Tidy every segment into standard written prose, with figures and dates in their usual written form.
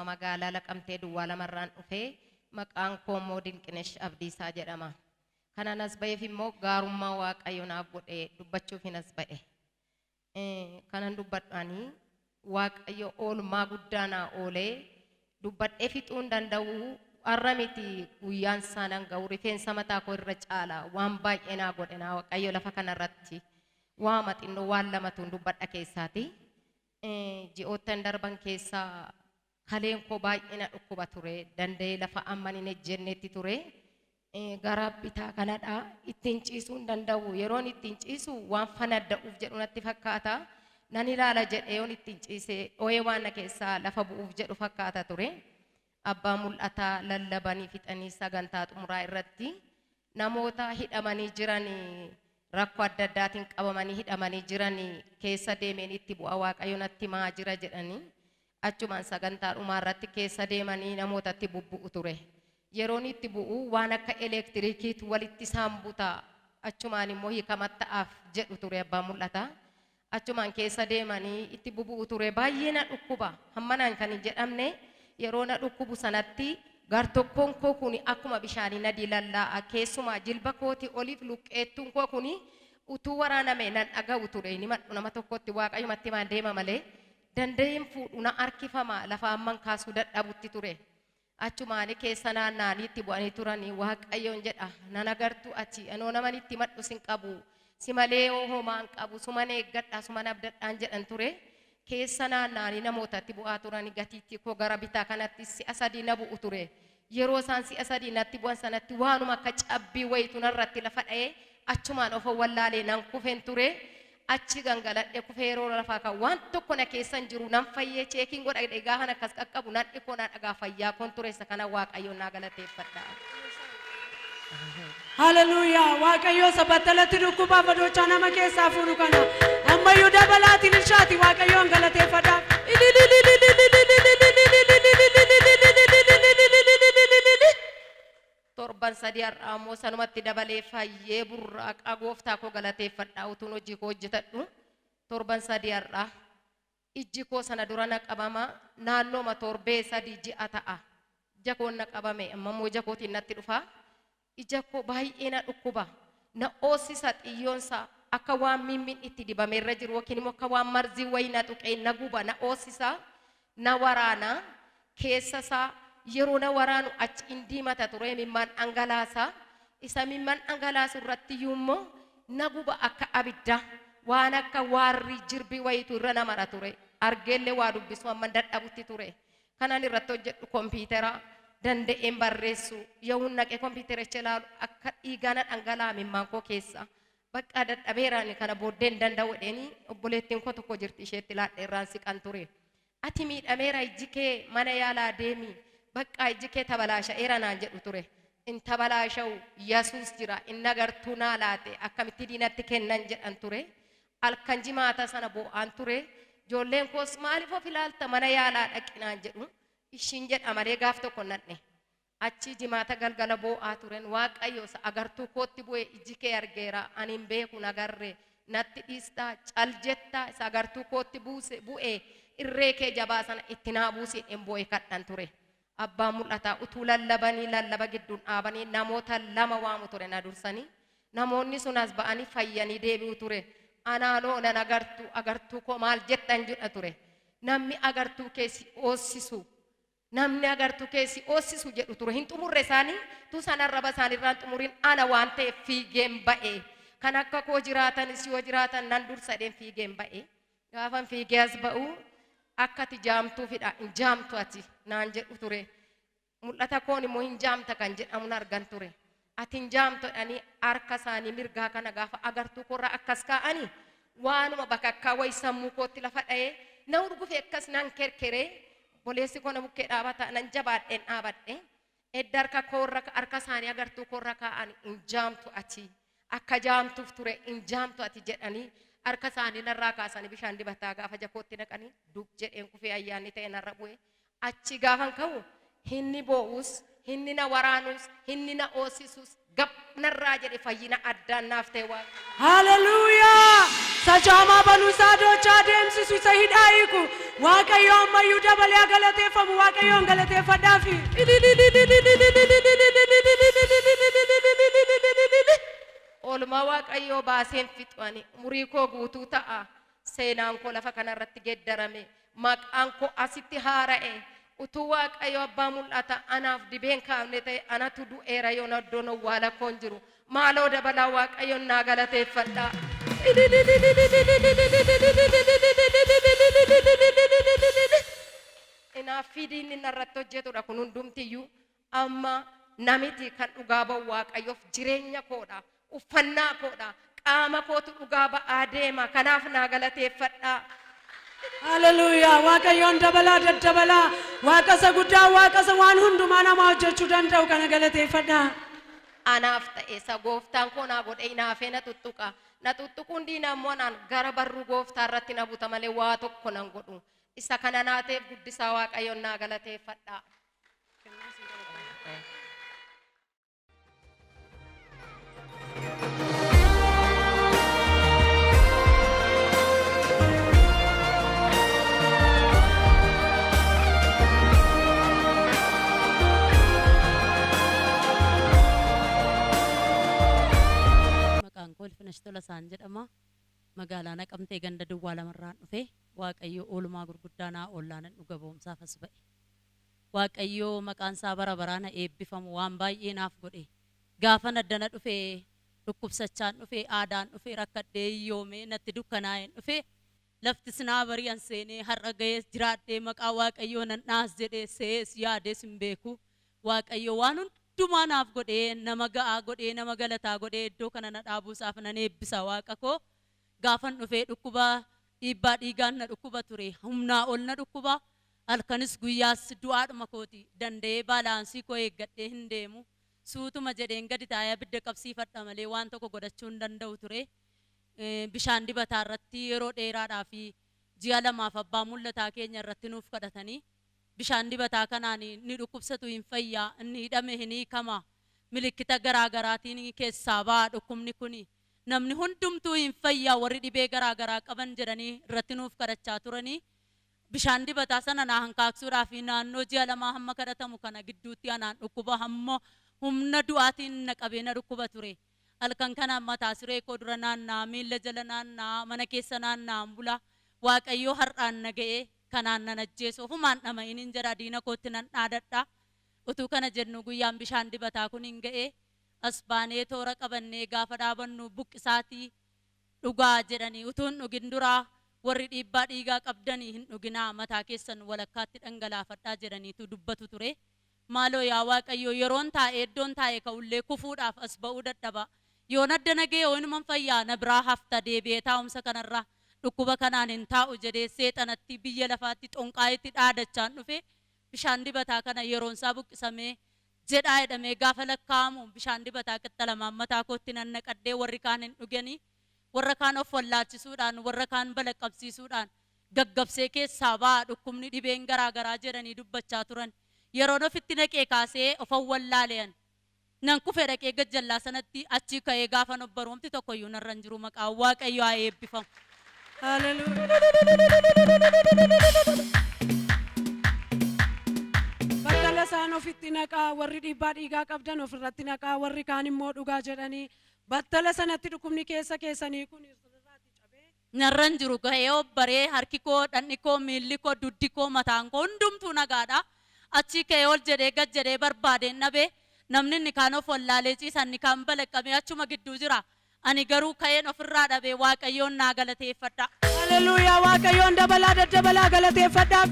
Magaalaa Laqamtee Duwwaa lamarraan dhufee, maqaan koo immoo Dinqinesh Abdiisaa jedhama. Kanan as ba'eef immoo gaarummaa Waaqayyo naaf godhe dubbachuufin as ba'e. Kanan dubbadhu ani Waaqayyo oolmaa guddaa naa oolee dubbadhee fixuu hin danda'u. Har'a miti, guyyaan isaa nan ga'u, rifeensa mataa koo irra caala waan baay'ee naa godhe naa Waaqayyo lafa kanarratti. Waama xinnoo waan lamatuun dubbadha keessaati. Ji'oottan darban keessaa kaleen koo baay'ee na dhukkuba ture. Danda'ee lafa amman hin ejjennetti ture. Gara bitaa kanadha. Ittiin ciisuu hin danda'u. Yeroon ittiin ciisu waan fanadda'uuf jedhu natti fakkaata. Nan ilaala jedhee yoon ittiin ciise dhoo'ee waan na keessaa lafa bu'uuf jedhu fakkaata ture. Abbaa mul'ataa lallabanii fixanii sagantaa xumuraa irratti namoota hidhamanii jiran, rakkoo adda addaatiin qabamanii hidhamanii jiran keessa deemeen itti bu'a, Waaqayyo natti himaa jira jedhanii, achumaan sagantaa dhumaa irratti keessa deemanii namootatti bubbu'u ture. Yeroon itti bu'u waan akka elektiriikiitu walitti isaan buta, achumaan immoo hiikamatta'aaf jedhu ture abbaan mul'ataa. Achumaan keessa deemanii itti bubu'u ture. Baay'ee na dhukkuba, hammanaan kan hin jedhamne. Yeroo na dhukkubu sanatti gartokkoon koo kun akkuma bishaanii na diilallaa'a. Keessumaa jilba kootii oliif luqqeettuun koo kun utuu waraaname nan dhaga'u ture. Hin himadhu nama tokkotti, Waaqayyumatti himaan deema malee. Danda'een fuudhu, na harkifama, lafa hamman kaasuu dadhabutti ture. Achumaanii keessa naanna'anii itti bu'anii turanii, Waaqayyoon jedha, nan agartu ati, anoo naman itti himadhu sin qabu, si malee hoo homaa hin qabu, suman eeggadha, suman abdadhaan jedhan ture. Keessa naanna'anii namootatti bu'aa turanii gatiittii koo gara bitaa kanatti si'a 3 na bu'u ture. Yeroo isaan si'a 3 natti bu'an sanatti waanuma akka cabbii wayitu narratti lafa dha'ee, achumaan of wallaalee nan kufen ture. Achi gangaladhe kufee yeroo lafaa ka'u waan tokko na keessa hin jiru, nan fayyee cheekiin godha jedhee gaafan akkas qaqqabu nan dhikoo na dhagaa, fayyaa koon ture. Isa kana Waaqayyoon naa galateeffadha. Haleluuyaa! Waaqayyo isa battalatti dhukkubaaf adoochaa nama keessaa fuudhu kana ammayyuu dabalaatiin ilshaati Waaqayyoon galateeffadhaa. Torban 3 har'aa immoo sanumatti dabalee fayyee burraaqaa gooftaa koo galateeffadhaa utuun hojii koo hojjetadhu. Torban 3 har'aa ijji koo sana dura na qabama, naannooma torbee 3 ji'a ta'a. Ija koon na qabame, amma immoo ija kootiin natti dhufa. Ija koo baay'ee na dhukkuba. Na oossisa, xiyyoonsaa akka waan miimmiin itti dibame irra jiru yookiin immoo akka waan marzii wayii na tuqee na guba, na oossisa, na waraana. Keessa isaa yeroo na waraanu achi in diimata ture, imimmaan dhangalaasa. Isa imimmaan dhangalaasu irratti iyyuu immoo na guba akka abiddaa. Waan akka waarrii jirbii wayiitu irra na mara ture. Argeellee waa dubbisuu hamman dadhabutti ture. Kanan irratti hojjedhu kompiitera, danda'een barreessu. Yehuun naqee kompiitericha ilaalu akka dhiigaa na dhangala'a imimmaan koo keessa. Baqqaa dadhabeera, ani kana booddee hin danda'u jedheeni, obboleettiin koo tokko jirti, isheetti laadhee irraan siqan ture. Ati miidhameera ijji kee, mana yaalaa deemi, baqqaa ijji kee tabalaasha'eera naan jedhu ture. In tabalaasha'u, Yesuus jira, inni agartuu naa laate akkamitti diinatti kennan jedhan ture. Halkan Jimaata sana boo'aan ture. Ijoolleen koos maaliif of ilaalta, mana yaalaa dhaqi naan jedhu. Ishiin jedha malee gaaf tokko hin dhaqne. Achii Jimaata galgala boo'aa turen, Waaqayyo isa agartuu kootti bu'e, iji kee argeera, ani hin beeku, hin agarre, natti dhiistaa, cal jettaa, isa agartuu kootti buuse, bu'e, irree kee jabaa sana itti naa buusi jedheen boo'ee kadhan ture. Abbaan mul'ataa utuu lallabanii lallaba gidduun dhaabanii namoota lama waamu ture na dursanii. Namoonni sun as ba'anii fayyanii deebi'u ture. Anaanoo nan agartu, agartuu koo maal jettan jedha ture. Namni agartuu kee si oossisu, namni agartuu kee si oossisu jedhu ture. Hin xumurre isaanii, utuu isaan arraba isaaniirraa hin xumurin ana waan ta'eef fiigeen ba'e. Kan akka koo jiraatanis yoo jiraatan nan dursa jedheen fiigeen ba'e. Gaafan fiigee as ba'u akka ati jaamtuufidha, hin jaamtu ati naan jedhu ture. Mul'ata koon immoo hin jaamta kan jedhamun argan ture. Ati hin jaamtu jedhanii harka isaanii mirgaa kana gaafa agartuu koorra akkas kaa'anii, waanuma bakakkaa wayi sammuu kootti lafa dha'ee na hurgufe, akkas nan kerkeree, obboleessi koo na bukkee dhaabata, nan jabaadheen dhaabadhe. Edda harka koorra harka isaanii agartuu koorra kaa'an, hin jaamtu ati, akka jaamtuuf ture, hin jaamtu ati jedhanii harka isaanii narraa kaasanii bishaan dibataa gaafa jakootti naqanii, dub jedheen kufee ayyaanni ta'e narra bu'e. Achi gaafan ka'u hinni boo'us, hinni na waraanus, hinni na oosisus gab narraa jedhe, fayyina addaan naaf ta'e Waaqayyo. Haleluuyaa! Isa jaamaa banuu, isaa doochaa deemsisu. fayyisu isa hidhaa hiiku Waaqayyo ammayyuu dabalee haa galateeffamu Waaqayyoon galateeffadhaafi. Oolmaa Waaqayyoo baaseen fixu ani umurii koo guutuu ta'a. Seenaan koo lafa kanarratti geeddarame. Maqaan koo asitti haara'e. Utuu Waaqayyo abbaa mul'ata anaaf dibeen kaafne ta'e anatu du'eera yoona iddoon owwaala koon jiru. Maaloo dabalaa Waaqayyoon naa galateeffadhaa. Inaaffii diinni narratti hojjetudha kun hundumtiyyuu amma namiti kan dhugaa ba'u Waaqayyoof jireenya koodha. Uffannaa koodha. Qaama kootu dhugaa ba'aa deema. Kanaaf naa galateeffadhaa. Haleluuyaa! Waaqayyoon dabalaa daddabalaa Waaqa isa guddaa Waaqa isa waan hundumaa namaa hojjechuu danda'u kana galateeffadhaa. Anaaf ta'e isa gooftaan koo naa godhe inaafee na tuttuqa. Na tuttuquun diinaa immoo anaan gara barruu gooftaa irratti na buta malee waa tokko nan godhu. Isa kana naa ta'eef guddisaa Waaqayyoon naa galateeffadhaa. Maqaan koo Ilfinash Tolasaan jedhama. Magaalaa Naqamtee ganda Duwwaa lamarraan dhufe. Waaqayyo oolmaa gurguddaa naa oollaanan dhuga ba'umsaaf as ba'e. Waaqayyo maqaan isaa bara baraan ha eebbifamu waan baay'ee naaf godhe. Gaafan addana dhufe dhukkubsachaan dhufe, aadaan dhufe, rakkadhee hiyyoomee natti dukkanaa'een dhufe. Laftis naa bari'an seenee har'a ga'ees jiraadhee maqaa Waaqayyoo nan dhahas jedhee se'ees yaadees hin beeku. Waaqayyo waan hundumaa naaf godhee nama ga'aa godhee nama galataa godhee iddoo kana na dhaabuu isaaf nan eebbisa Waaqa koo. Gaafan dhufe dhukkuba dhiibbaa dhiigaan na dhukkuba ture. Humnaa ol na dhukkuba. Halkanis guyyaas du'aadhuma kooti. Danda'ee baalaansii koo eeggadhee hin deemu. Suutuma jedheen gadi taa'ee abidda qabsiifadha malee waan tokko godhachuu hin danda'u ture. Bishaan dibataa irratti yeroo dheeraadhaaf ji'a lamaaf abbaa mul'ataa keenya irratti nuuf kadhatanii bishaan dibataa kanaan inni dhukkubsatu hin fayya, inni hidhame hin hiikama, milikkita garaa garaatiin keessaa ba'a dhukkubni kuni. Namni hundumtuu hin fayya warri dhibee garaa garaa qaban jedhanii irratti nuuf kadhachaa turanii. Bishaan dibataa sana naa hankaaksuudhaaf naannoo ji'a lamaa hamma kadhatamu kana gidduutti anaan dhukkuba hamma humna du'aatiin na qabee na dhukkuba ture. Halkan kana mataa siree koo dura naanna'aa, miilla jala naanna'aa, mana keessa naanna'aan bula. Waaqayyoo har'aan na ga'e kanaan nan ajjeesu ofumaan dhama'inin jedha diina kootti nan dhaadadha. Utuu kana jennu guyyaan bishaan dibataa kun hin ga'e. As baanee toora qabannee gaafa dhaabannu buqqisaatii dhugaa jedhanii utuu hin dhugin dura warri dhiibbaa dhiigaa qabdanii hin dhuginaa mataa keessan walakkaatti dhangalaafadhaa jedhaniitu dubbatu ture. Maaloo yaa Waaqayyo yeroon taa'ee iddoon taa'e ka'ullee kufuudhaaf as ba'uu dadhaba. Yoon addana ga'e hoo inuman fayyaa na biraa hafta deebi'ee taa'umsa kanarra dhukkuba kanaan hin taa'u jedhee seexanatti biyya lafaatti xonqaayitti dhaadachaan dhufe bishaan dibataa kana yeroonsaa buqqisamee jedhaa jedhamee gaafa lakkaa'amu bishaan dibataa qixxa lamaan mataa kootti nan naqadhee warri kaan hin dhuganii warra kaan of wallaalchisuudhaan warra kaan balaqqabsiisuudhaan gaggabsee keessaa ba'a dhukkubni dhibeen garaa garaa jedhanii dubbachaa turan. Yeroon ofitti naqee kaasee ofan wallaalean nan kufe dhaqee gajjallaa sanatti achii ka'ee gaafan of baru homti tokkoyyuu narra hin jiru maqaan Waaqayyoo haa eebbifamu. Battala isaan ofitti naqaa warri dhiibbaa dhiigaa qabdan ofirratti naqaa warri kaan immoo dhugaa jedhanii battala sanatti dhukkubni keessa keessanii kun isinirraati cabee. Narra hin jiru ga'ee obbaree harki koo dhaqni koo miilli koo duddi koo mataan koo hundumtuu nagaadha. Achii ka'ee ol jedhee gad jedhee barbaadeen dhabe namni inni kaan of wallaalee ciisa inni kaan balaqqamee achuma gidduu jira. Ani garuu ka'een ofirraa dhabe Waaqayyoon naa galateeffadha. Haleluuyaa Waaqayyoon dabalaa daddabalaa galateeffadhaa.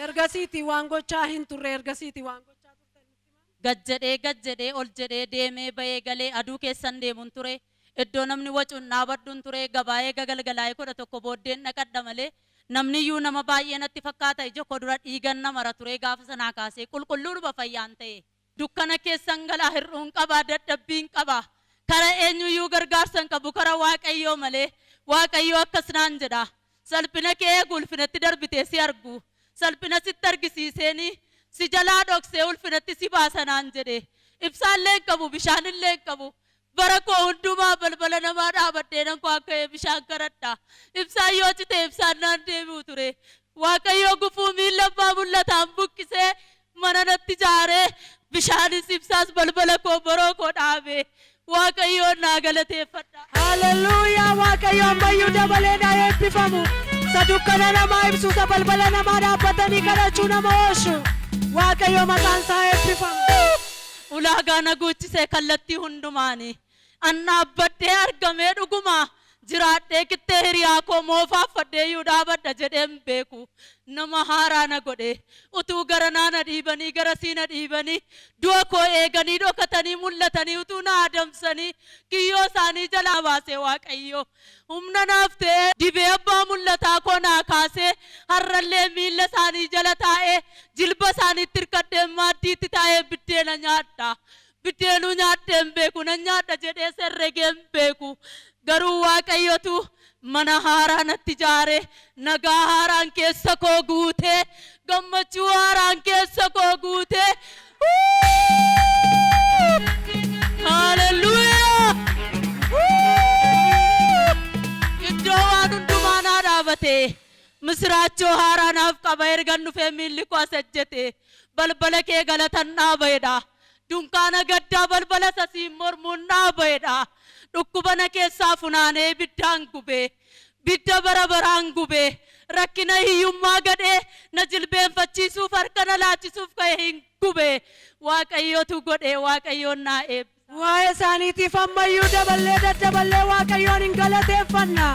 Ergasiiti waan gochaa hin turre ergasiiti waan gochaa turtan nutti himaa. Gad jedhee gad jedhee ol jedhee deemee ba'ee galee aduu keessan deemun ture. Iddoo namni wacu hin dhaabadhun ture. Gabaa eega galgalaa'ee 11 booddeen dhaqadha malee namni iyyuu nama baay'ee natti fakkaata ija koo dura dhiigan na mara ture gaafa sanaa kaasee qulqulluudhuma fayyaan ta'e. Dukkana keessan galaa hir'uun qaba, dadhabbiin qaba. Kara eenyuyyuu gargaarsa hin qabu kara Waaqayyoo malee. Waaqayyo akkas naan jedha. Salphina kee eegu ulfinatti darbitee si argu. Salphina sitti argisiiseeni si jalaa dhoksee ulfinatti si baasa naan jedhe. Ibsaallee hin qabu, bishaanillee hin qabu. Bara koo hundumaa balbala namaa dhaabadhee nan koo akka bishaan kadhadha. Ibsaan yoo cite ibsaan naan deebi'u ture. Waaqayyo gufuu miilla abbaa mul'ataan buqqisee mana natti ijaaree bishaanis ibsaas balbala koo boroo koo dhaabe. Waaqayyoon naa galateeffadha. Haleluuyaa! Waaqayyo ammayyuu dabalee naa eebbifamu. Isa dukkana namaa ibsu, isa balbala namaa dhaabbatanii kadhachuu nama oolchu. Waaqayyo maqaan isaa eebbifamu. Ulaagaa na guuchisee kallattii hundumaani. An dhaabbadhee argamee dhuguma jiraadhee qixxee hiriyaa koo moofaffadhee iyyuu dhaabadha jedheen beeku. Nama haaraa na godhe. Utuu gara naa na dhiibanii gara sii na dhiibanii du'a koo eeganii dhokatanii mul'atanii utuu na adamsanii kiyyoo isaanii jalaa baasee Waaqayyo. Humna naaf ta'ee dibee abbaa mul'ataa koo naa kaasee har'allee miilla isaanii jala taa'ee jilba isaaniitti hirkadhee maaddiitti taa'ee biddeena nyaadha. Biddeenuu nyaadhee hin beeku, nan nyaadha jedhee herregee hin beeku. Garuu Waaqayyotu mana haaraa natti ijaare, nagaa haaraan keessa koo guutee, gammachuu haaraan keessa koo guutee. Haleluuyaa! Iddoo waan hundumaa naa dhaabate. Misiraachoo haaraa naaf qaba ergan dhufee miilli koo as ejjete. Balbala kee galatan dhaabaedha. Dunkaana gaddaa balbala sasiin mormuun dhaabaedha. Dhukkuba na keessaa funaanee ibiddaan gube. Bidda bara baraan gube. Rakkina hiyyummaa gadhee na jilbeenfachiisuuf harka na laachisuuf ka'e hin gube. Waaqayyotu godhe, Waaqayyoon naa eebbisa. Waa'ee isaaniitiif ammayyuu daballee daddaballee Waaqayyoon hin galateeffanna.